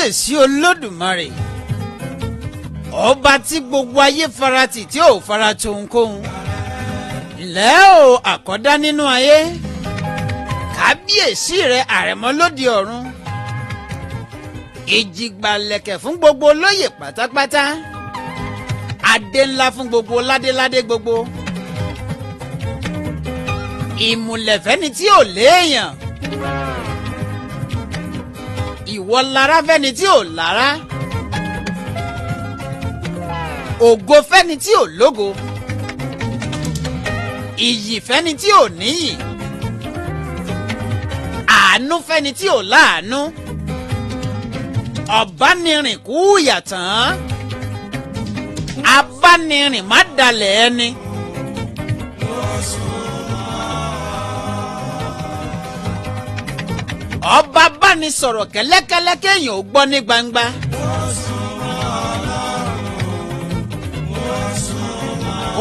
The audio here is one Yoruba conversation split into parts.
Kábíyèsí Olódùmarè, ọba tí gbogbo ayé farati tí ò fara tohunkóhun, ǹlẹ́ o, àkọ́dá nínú ayé, kábíyèsí rẹ, àrẹ̀mọ lóde ọ̀run, ìjìgbàlẹ̀kẹ̀ fún gbogbo olóyè pátápátá, adé ńlá fún gbogbo ládéládé gbogbo, ìmùlẹ̀fẹ́ni tí ò léèyàn, ìwọ lára fẹ́ni tí ò lára, ògo fẹ́ni tí ò lógo, iyì fẹ́ni tí ò níyì, àánú fẹ́ni tí ò láàánú, ọ̀bánirìn kú yàtàn, abánirìn má dalẹ̀ ẹni. Ọba báni sọ̀rọ̀ kẹ́lẹ́kẹ́lẹ́ kéèyàn ò gbọ́ ní gbangba.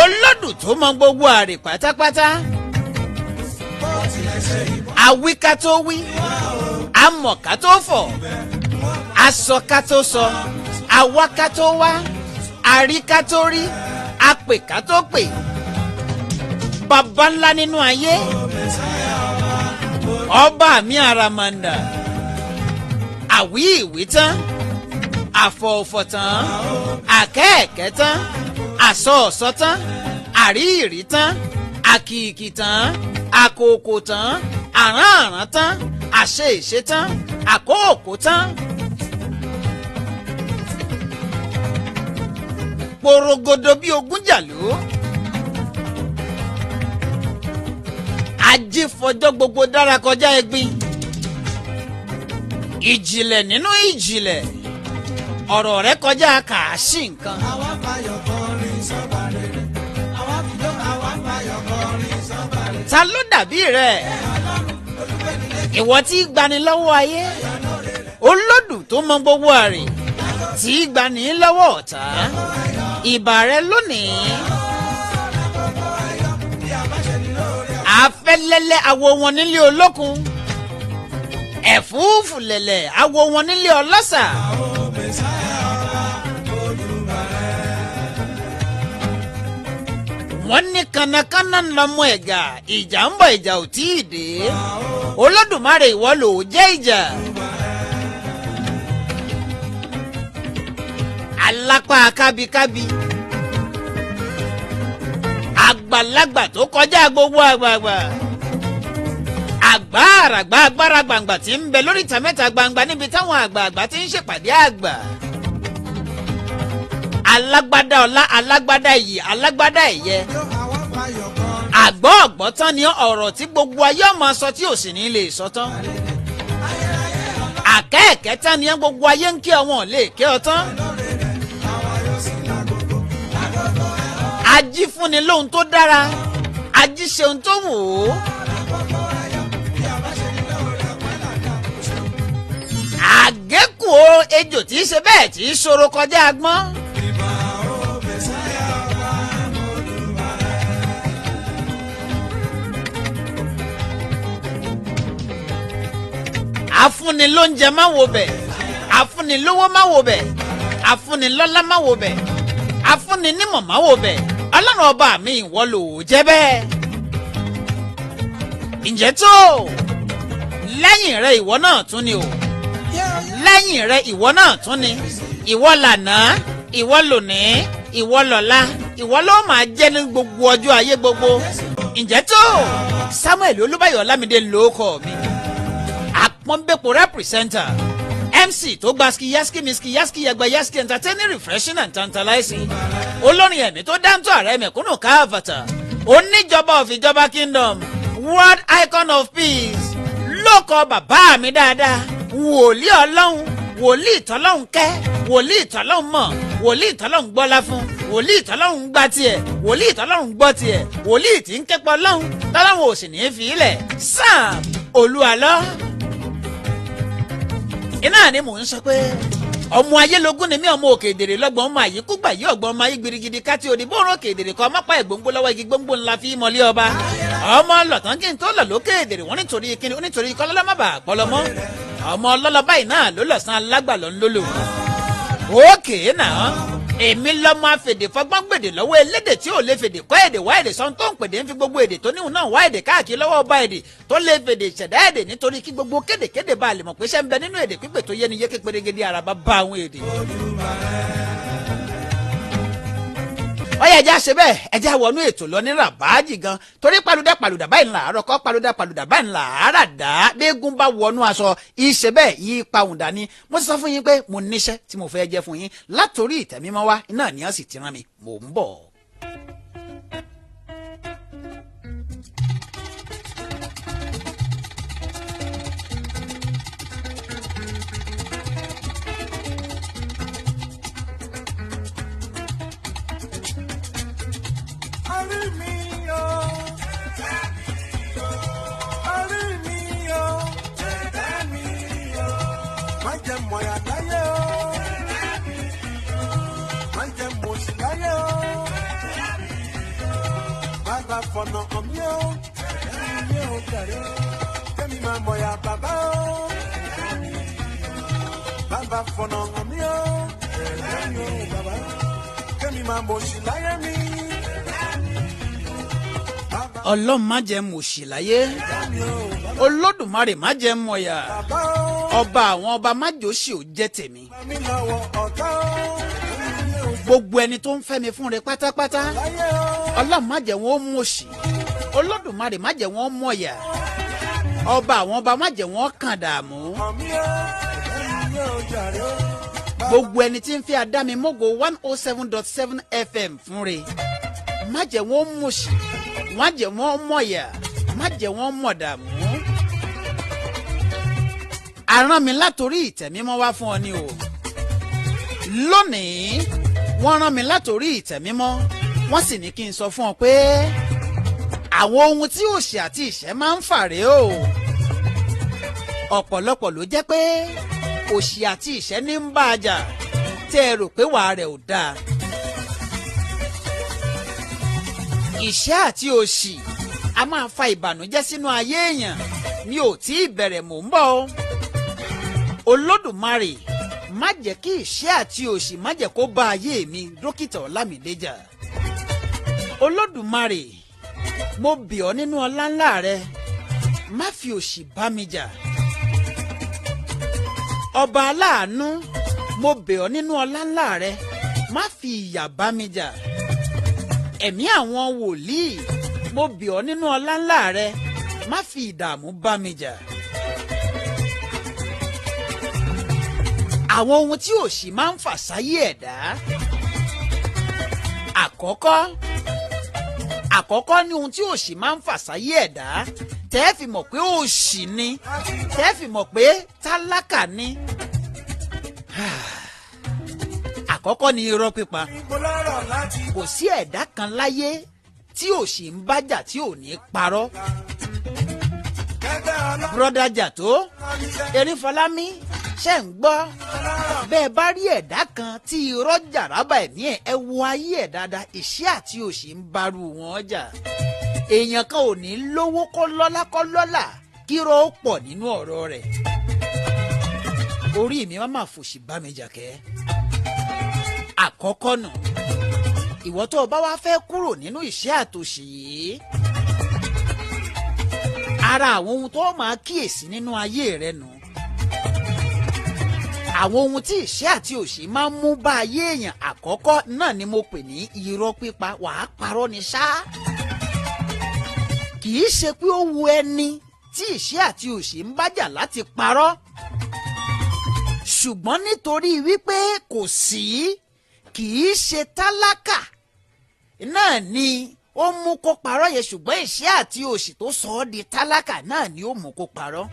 Olódù tó mọ gbogbo àrè pátápátá. Awí ká tó wí, amọ̀ ká tó fọ̀, asọ ká tó sọ, awá ká tó wá, arí ká tó rí, apè ká tó pè. Baba ńlá nínú ayé, ọba mi àràmàǹdà, àwí ìwí tán, àfọ̀ọ̀fọ̀ tán, àkẹ́ẹ̀kẹ́ tán, àsọ ọ̀sọ́ tán, àríìrí tán, àkìkì tán, àkòkò tán, àrán-àrán tán, àṣe ìṣe tán, àkóòkò tán. Porogodo bí ogún jàlú. Ajífọjọ́ gbogbo dára kọjá ẹ̀gbin. Ìjìnlẹ̀ nínú ìjìnlẹ̀, ọ̀rọ̀ rẹ kọjá kàásì nǹkan. Àwa fayọ̀ kọrin sọ́ba rere. Àwa fìjọ́ àwa fayọ̀ kọrin sọ́ba rere. Ta ló dàbí rẹ? Ìwọ tí í gbani lọ́wọ́ ayé, olódù tó mọ gbogbo àrè, tí í gbani lọ́wọ́ ọ̀tá, ìbà rẹ lónìí. Afẹ́lẹ́lẹ́ awo wọn nílé olókun, ẹ̀fúùfù lẹ̀lẹ̀ awo wọn nílé ọlọ́sà. Wọ́n ní kànákànná lọ́mọ ẹ̀gà, ìjà ń bọ̀, ìjà ò tí ì dé. Olódùmarè, ìwọ ló jẹ́ ìjà. Alápá kábíkábí, àgbàlagbà tó kọjá gbogbo àgbààgbà, àgbàràgbà agbára gbàngbà tí ń bẹ lóríta mẹ́ta gbangba níbi táwọn àgbààgbà ti ń ṣèpàdé àgbà, alágbádá ọlá, alágbádá iyì, alágbádá ẹ̀yẹ. Àwa fayọ̀ kọrin. Àgbọ̀ ọ̀gbọ́ tán ni ọ̀rọ̀ tí gbogbo ayé ọmọ sọ tí ò sì ní lè sọ tán. Àkẹ́ẹ̀kẹ́ tán ni gbogbo ayé ń kí ọ, wọn ò lè kí ọ tán. Ají fúnni lóhun tó dára, ají ṣeun tó wù ú. Àgékù o ejò tí í ṣe bẹ́ẹ̀ tí í ṣòro kọjá agbọ́n. Afúnni lóúnjẹ má wo bẹ̀, afúnni lówó má wo bẹ̀, afúnni lọ́lá má wo bẹ̀, afúnni nímọ̀ má wo bẹ̀, Ọlọ́run ọba mi, ìwọ ló jẹ́ bẹ́ẹ̀. Ǹjẹ́ tó lẹ́yìn rẹ, ìwọ náà tún ni o, lẹ́yìn rẹ, ìwọ náà tún ni. Ìwọ lànà, ìwọ lónìí, ìwọ lọ́la, ìwọ ló máa jẹ́ ní gbogbo ọjọ́ ayé gbogbo. Ǹjẹ́ tó Samuel Olúbáyọ̀ Ọlámídé lóókọ̀ mi, àpọ́nbẹ́pọ̀ representer, MC tó gba ski yaski miski yaski yagba yaski, entertaining, refreshing and tantalizing, olórin ẹ̀mí tó dáńtọ́, ààrẹ mẹ̀kúnnù káfàtà, oníjọba of ìjọba kingdom, world icon of peace, lóko bàbá mi dáadáa, wòlíì Ọlọ́run, wòlíì tọ́lọ́hún kẹ́, wòlíì tọ́lọ́hún mọ̀, wòlíì tọ́lọ́hún gbọ́lá fún, wòlíì tọ́lọ́hún gbá tiẹ̀, wòlíì tọ́lọ́hún gbọ́ tiẹ̀, wòlíì tí ń képọ̀ lọ́hún tọ́lọ́hún ò sì ní í fi ilẹ̀, Sam Olúwalọ́. Iná ni mò ń sọ pé ọmọ ayélogún ni mí, ọmọ òkè èdèrè lọ́gbọ̀n, ọmọ àyíkúgbà yí ọgbọ̀n, ọmọ ayé gbirigidi káti òdì bóorùn òkè èdèrè kọ́ ọmọ pa ẹ̀gbóngbó lọ́wọ́ igi gbóngbó ńlá fi mọ́lé ọba, ọmọ lọ̀tàn kí n tó lọ lókè èdèrè. Wọ́n nítorí kíni? Nítorí kọ́lọ́lọ́ má bàa pọ́lọ́mọ́. Ọmọ ọlọ́lọ́ báyìí náà ló lọ̀sán alágbàlọ́ ńlọ́lọ́. Òkè náà èmi lọ́mọ afèdè fọgbọ́n gbèdè lọ́wọ́ elédè tí ò lè fèdè kọ́ èdè wá èdè sọ́n tó ń pèdè ń fi gbogbo èdè tó níhùn náà wá èdè káàkiri lọ́wọ́ ọba èdè tó lè fèdè ṣẹ̀dá èdè nítorí kí gbogbo kédèkédè bá lè mọ̀ pé ṣẹ́ ń bẹ nínú èdè pípè tó yé ni yéké pérégedé àràbá bá àwọn èdè. Ọyẹ ẹjẹ àṣẹ bẹ́ẹ̀, ẹjẹ àwọnú ètò lọ ní ràbáàjì gan, torí paluda paluda báyìí ńlá àárọ̀ kọ́, paluda paluda báyìí ńlá àárà dá. Gbẹ́gun bá wọnú aṣọ ìṣe bẹ́ẹ̀ yí pahùn dání. Mo ti sọ fún yín pé mo níṣẹ́ tí mo fẹ́ jẹ́ fún yín látòrí ìtẹ̀mímọ́ wá iná ni wọ́n sì ti rán mi. Mò ń bọ̀. Orí mi o. Orí mi o. Má jẹ́ mọ̀yà láyé o. Má jẹ́ mọ̀sí láyé o. Bàbá fọ̀nà hàn mí o. Ẹ̀mí mi ò jàre. Kẹ́mi máa mọ̀yà bàbá o. Bàbá fọ̀nà hàn mí o. Ẹ̀mí ò bàbá. Kẹ́mi máa mọ̀sí láyé mi. Bàbá Ọlọ́run má jẹ́ mòṣì láyé, mi ò bàbá. Olódùmarè má jẹ́ mọ̀yà, Bàbá o. ọba àwọn ọba má jòṣì ò jẹ́ tèmi. Mi lọ́wọ́ ọ̀tá o. Gbogbo ẹni tó ń fẹ́ mi fún rẹ pátápátá, Láyé o. Ọlọ́run má jẹ́ wọn ó mòṣì, Olódùmarè má jẹ́ wọn ó mọ̀yà, ọba àwọn ọba má jẹ́ wọn ó kàn dààmú. Hàn mí o. Ẹ̀mí mi ò jàre o. Gbogbo ẹni tí ń fi Adámimógo 107.7 FM fún re, má jẹ́ wọn ó mòṣì, má jẹ́ wọn ó mọ̀yà, má jẹ́ wọn ó mọ̀ dààmú. Aràn mi látòrí ìtẹ̀mímọ́ wá fún ọ ni o. Lónìí wọ́n rán mi látòrí ìtẹ̀mímọ́, wọ́n sì ní kí n sọ fún ọ pé àwọn ohun tí òṣì àti ìṣẹ́ máa ń fà rèé o. Ọ̀pọ̀lọpọ̀ ló jẹ́ pé òṣì àti ìṣẹ́ ní ń bá a jà tẹ́ ẹ rò pé wàá rẹ̀ ò dáa. Ìṣẹ́ àti òṣì a máa fa ìbànújẹ́ sínú ayé èèyàn. Mi ò tí ì bẹ̀rẹ̀, mò ń bọ̀ o. Olódùmarè má jẹ́ kí ìṣẹ́ àti òṣì má jẹ́ kó bá ayé mi dókítà Ọlámídé jà. Olódùmarè, mo bì ọ́ nínú ọlá ńlá rẹ, má fi òṣì bá mi jà. Ọba aláàánú, mo bẹ̀ ọ́ nínú ọlá ńlá rẹ, má fi ìyà bá mi jà. Ẹ̀mí àwọn wòlíì, mo bẹ̀ ọ́ nínú ọlá ńlá rẹ, má fi ìdààmú bá mi jà. Àwọn ohun tí òṣì máa ń fà sáyé ẹ̀dá. Àkọ́kọ́, àkọ́kọ́ ní ohun tí òṣì máa ń fà sáyé ẹ̀dá tẹ́ fi mọ̀ pé òṣì ni, tẹ́ fi mọ̀ pé tálákà ni. Àkọ́kọ́ ni irọ́ pípa. Mo lọ́rọ̀ láti Kò sí ẹ̀dá kan láyé tí òṣì ń bájà tí ò ní parọ́. kẹ́gbẹ́ ọlọ́run Bùrọ̀dá Jàtó níṣẹ́. Erinfọlámi, ṣe ń gbọ́? Bẹ́ẹ̀ bá rí ẹ̀dá kan tí irọ́ jàrábà ẹ̀mí ẹ̀, ẹ wo ayé ẹ̀ dáadáa, ìṣẹ́ àti òṣì ń barú wọn jà. Èèyàn kan ò ní lówó kó lọ́lá kó lọ́lá kírọ́ ó pọ̀ nínú ọ̀rọ̀ rẹ̀. Orí mi má má fòṣì bá mi jà kẹ́. Àkọ́kọ́ nù, ìwọ tó o bá wá fẹ́ kúrò nínú ìṣẹ́ àtòṣì yìí, ara àwọn ohun tó máa kíyèsí nínú ayé rẹ nù, àwọn ohun tí ìṣẹ́ àti òṣì máa ń mú bá ayé èèyàn, àkọ́kọ́ náà ni mo pè ní irọ́ pípa. Wàá parọ́ ni ṣá. Kì í ṣe pé ó wu ẹni tí ìṣẹ́ àti òṣì ń bájà láti parọ́, ṣùgbọ́n nítorí wípé kò sí, kì í ṣe tálákà náà ni ó mú kó parọ́ yẹn, ṣùgbọ́n ìṣẹ́ àti òṣì tó sọ ọ́ di tálákà náà ni ó mú kó parọ́.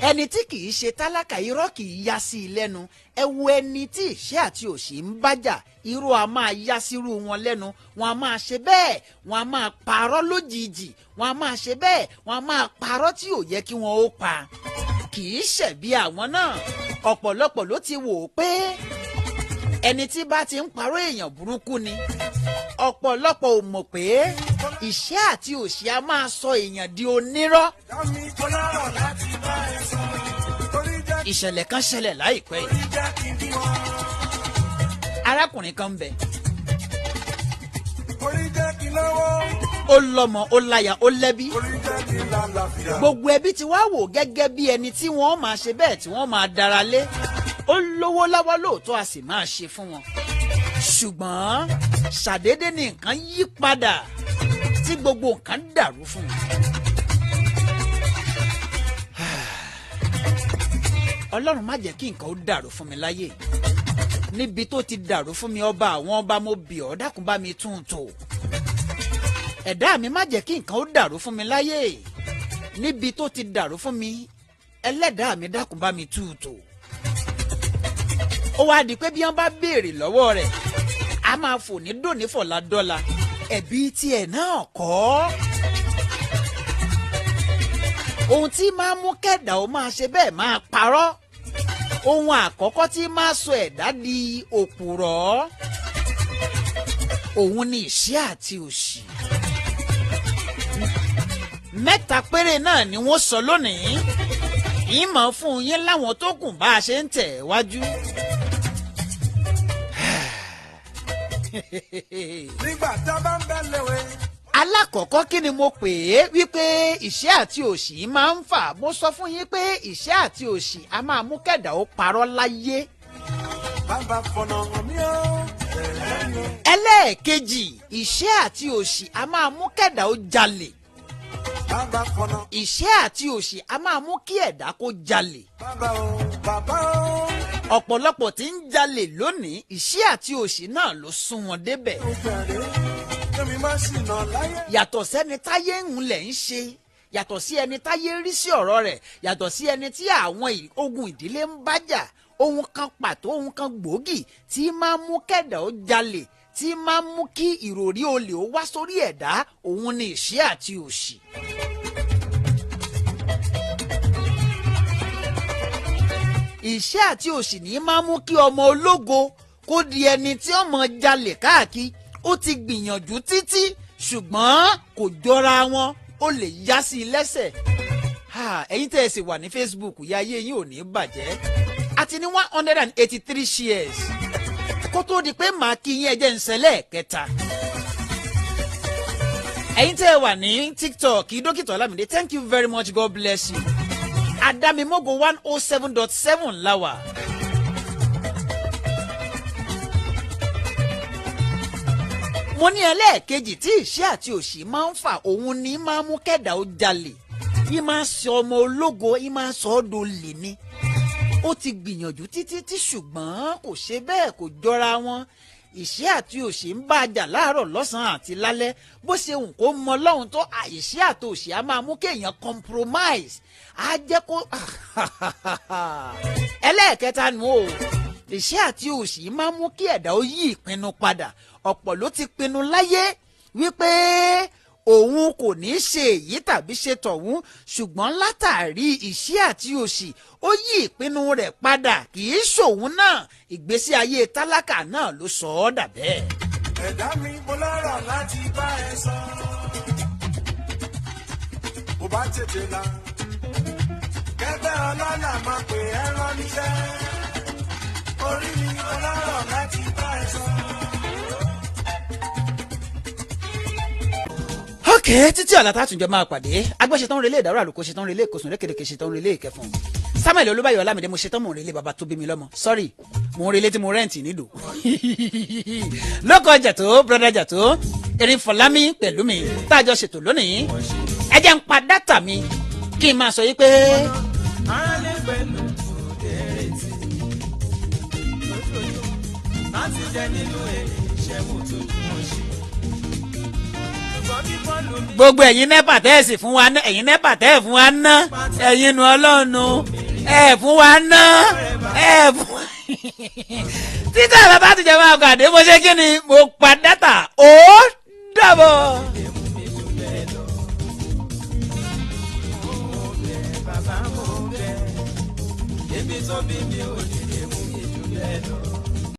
Ẹni tí kì í ṣe tálákà, irọ́ kì í yá sí i lẹ́nu. Ẹ wo ẹni tí ìṣẹ́ àti òṣì ń bájà, irọ́ a máa yá sírú wọn lẹ́nu. Wọn a máa ṣe bẹ́ẹ̀, wọn a máa parọ́ lójijì. Wọn a máa ṣe bẹ́ẹ̀, wọn a máa parọ́ tí ò yẹ kí wọn ó pa. Kì í ṣẹ̀bi àwọn náà. Ọ̀pọ̀lọpọ̀ ló ti wò ó pé ẹni tí bá ti ń parọ́ èèyàn burúkú ni. Ọ̀pọ̀lọpọ̀ ò mọ̀ pé ìṣẹ́ àti òṣì a máa sọ èèyàn di onírọ́. Ẹ̀dá mi mo lọ́rọ̀ láti bá ẹ sọ. Orí jẹ́ Ìṣẹ̀lẹ̀ kan ṣẹlẹ̀ láìpẹ́ yìí. orí jẹ́ kí n bímọ. Arákùnrin kan ń bẹ. Orí jẹ́ kí n lówó. Ó lọ́mọ, ó láya, ó lẹ́bí. Orí jẹ́ kí n lálàáfíà. Gbogbo ẹbí ti wá wò gẹ́gẹ́ bí ẹni tí wọ́n máa ṣe bẹ́ẹ̀ tí wọ́n máa dára lé. Ó lówó lọ́wọ́ lóòótọ́, a sì máa ṣe fún wọn. Ṣùgbọ́n ṣàdédé ni nǹkan yí padà tí gbogbo nǹkan dàrú fún un. Ọlọ́run má jẹ́ kí nǹkan ó dàrú fún mi láyé. Níbi tó ti dàrú fún mi, ọba àwọn ọba, mo bì ọ́, dákun bá mi tún un tò. Ẹ̀dá mi, má jẹ́ kí nǹkan ó dàrú fún mi láyé. Níbi tó ti dàrú fún mi, ẹlẹ́dàá mi, dákun bá mi tú u tò. Ó wáá di pé bí wọ́n bá béèrè lọ́wọ́ rẹ̀, a máa fò ní dòní fọ̀la dọ́là, ẹ̀bí tiẹ̀ náà kọ́. Ohun tí máa mú kẹ́dà ó máa ṣe bẹ́ẹ̀ máa parọ́, ohun àkọ́kọ́ tí máa sọ ẹ̀dá di òpùrọ́, òun ni ìṣẹ́ àti òṣì. Mẹ́ta péré náà ni wọ́n sọ lónìí. Ìmọ̀ fún yín láwọn tó kù bá a ṣe ń tẹ̀ wájú. Nígbà tá a bá ń bẹ léwe. Alákọ̀ọ́kọ́, kí ni mo pè é wípé ìṣẹ́ àti òṣì máa ń fà? Mo sọ fún yín pé ìṣẹ́ àti òṣì a máa mú kẹ̀dá ó parọ́ láyé. Bàbá fọ̀nà hàn mí o. Ẹ̀rẹ́ mi o. Ẹlẹ́ẹ̀kejì, ìṣẹ́ àti òṣì a máa mú kẹ̀dá ó jalè. Bàbá fọ̀nà. Ìṣẹ́ àti òṣì a máa mú kí ẹ̀dá kó jalè. Bàbá o, bàbá o. Ọ̀pọ̀lọpọ̀ tí ń jalè lónìí, ìṣẹ́ àti òṣì náà ló sún wọn débẹ̀. Mo bẹ̀rẹ̀ kémi má ṣìnà láyé. Yàtọ̀ sẹ́ni táyé ń lẹ̀ ń ṣe, yàtọ̀ sí ẹni táyé rí sí ọ̀rọ̀ rẹ̀, yàtọ̀ sí ẹni tí àwọn ogun ìdílé ń bájà, ohun kan pàtó, ohun kan gbòógì tí máa ń mú kẹ̀dá ó jalè, tí máa ń mú kí ìròrí olè ó wá sórí ẹ̀dá, òun ni ìṣẹ́ àti òṣì. Ìṣẹ́ àti òṣì ní máa ń mú kí ọmọ ológo kó di ẹni tí ọmọ jalè káàkiri. Ó ti gbìyànjú títí, ṣùgbọ́n kò jọra wọn, ó lè yá sí i lẹ́sẹ̀. Ha, ẹ̀yin tẹ́ ẹ sì wà ní Facebook, ya ayé yín ò ní bàjẹ́. Àti ní 183 shares. Kó tó di pé màá kí yín, ẹjẹ́ ń ṣẹlẹ̀ kẹta. Ẹ̀yin tẹ́ ẹ wà ní TikTok, Dókítà Ọlámídé, thank you very much, God bless you. Adamimogo 107.7 láwà. Mo ní ẹlẹ́ẹ̀kejì tí ìṣẹ́ àti òṣì máa ń fà, òun ní máa ń mú kẹ́dà ó jalè. Yìí máa ń sọ ọmọ ológo, yìí máa ń sọ ọ́ dolè ni. Ó ti gbìyànjú títí tí, ṣùgbọ́n kò ṣe bẹ́ẹ̀, kò jọra wọn. Ìṣẹ́ àti òṣì ń bá a jà láàárọ̀, lọ́sàn-án àti lálẹ́. Bó ṣe wù kó mọ lọ́hùn tó, ìṣẹ́ àti òṣì á máa mú kéèyàn compromise, á jẹ́ kó. Ẹlẹ́ẹ̀kẹta nù o, ìṣẹ́ àti òṣì máa ń mú kí ẹ̀dá ó yí ìpinnu padà. Ọ̀pọ̀ ló ti pinnu láyé wípé òun kò ní í ṣe èyí tàbí ṣe tọ̀hún, ṣùgbọ́n látàrí ìṣẹ́ àti òṣì, ó yí ìpinnu rẹ̀ padà. Kì í ṣòun náà, ìgbésí ayé tálákà náà ló sọ ọ́ dà bẹ́ẹ̀. Ẹ̀dá mi, mo lọ́rọ̀ láti bá ẹ sọ. Bó bá tètè la. Kẹ́gbẹ́ ọlọ́lá máa pè é rán níṣẹ́. Orí mi, mo lọ́rọ̀ láti bá ẹ sọ. Ok, títí ọ̀la tá a tún jọ máa pàdé, agbẹ́ ṣetán relé ìdárò, àlùkò ṣetán relé ìkòsùn, rékèrèkè ṣetán relé ìkẹfùn, Samuel Olúbáyọ̀ Ọlámídé, mo ṣetán, mò ń relé bàbá tó bí mi lọ́mọ. Sorry, mò ń relé tí mo rent nídò lóko jàtó, brother jàtó, erin fọlámi pẹ̀lú mi tá a jọ ṣètò lónìí. Ẹ jẹ́ ń pa data mi kí n máa sọ yí pé. Aráalé pẹ̀lú òdèrètì lójoojúmọ́ láti jẹ nínú èrè iṣẹ́ mo tó wọ́n ṣe. Ṣùgbọ́n bí bọ́ọ̀lù mi Gbogbo ẹ̀yin NEPA tẹ́ ẹ̀ sì fún wa ná, ẹ̀yin NEPA tẹ́ ẹ̀ fún wa ná, ẹ̀yin nu ọlọ́run ẹ̀ fún wa ná, ẹ̀ fún wa. Títí àlọ́ bá ti jẹ́ máa pàdé, mo ṣe kí ni, mo pa data, ó dàbọ̀. Lè mú mi jù bẹ́ẹ̀ lọ. Mo bẹ̀ bàbá, mo bẹ̀ ibi tó bí mi ò lè mú mi jù bẹ́ẹ̀ lọ.